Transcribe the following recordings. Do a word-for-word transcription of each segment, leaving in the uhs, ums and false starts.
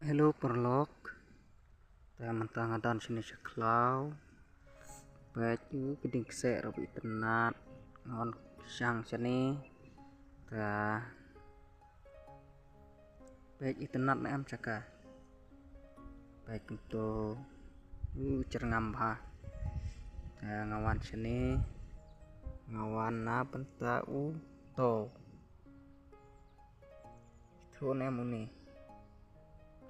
Hello paralok. Te mynta nga don shane sha khlaw. Peit u ka dieng kseh ruh itynnad. Nga wan shang shane. Te peit itynnad ne em sha ka. Peit kumto. U jyrngam bha. Te nga wan shane. Nga wan na bynta u to. Ito ne muni.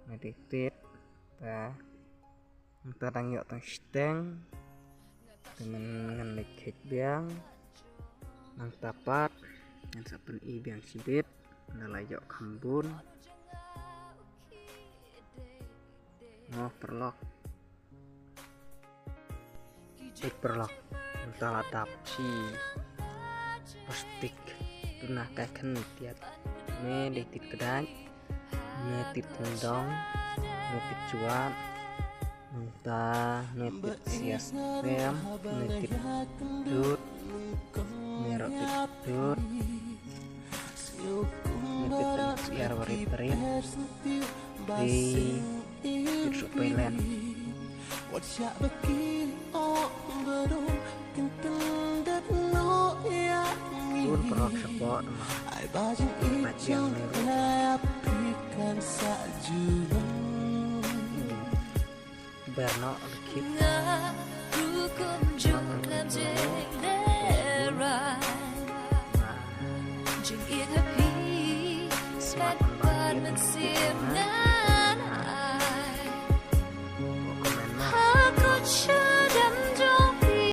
Nga dei tit. Ta. Nta dang ïoh tang shiteng. Te ngan ngan leit khet biang. Nangta pat ngan sa pyni biang shibit. Nga la ïoh kham bun. Noh paralok. Tit paralok. Nta la dap shi plastik. Tuna kai khen tiat. Me dei tit kdai. Me tit tendong. Me tit chuat. Nta me tit sias krem. Me tit dud. Me rot tit dud. Me tit siar warit warit. Di tit supailen. Bun paralok support ma. Ai bajing ikan lai apikan sajulung. Berno dikit. Nga hukum jong lam jeng.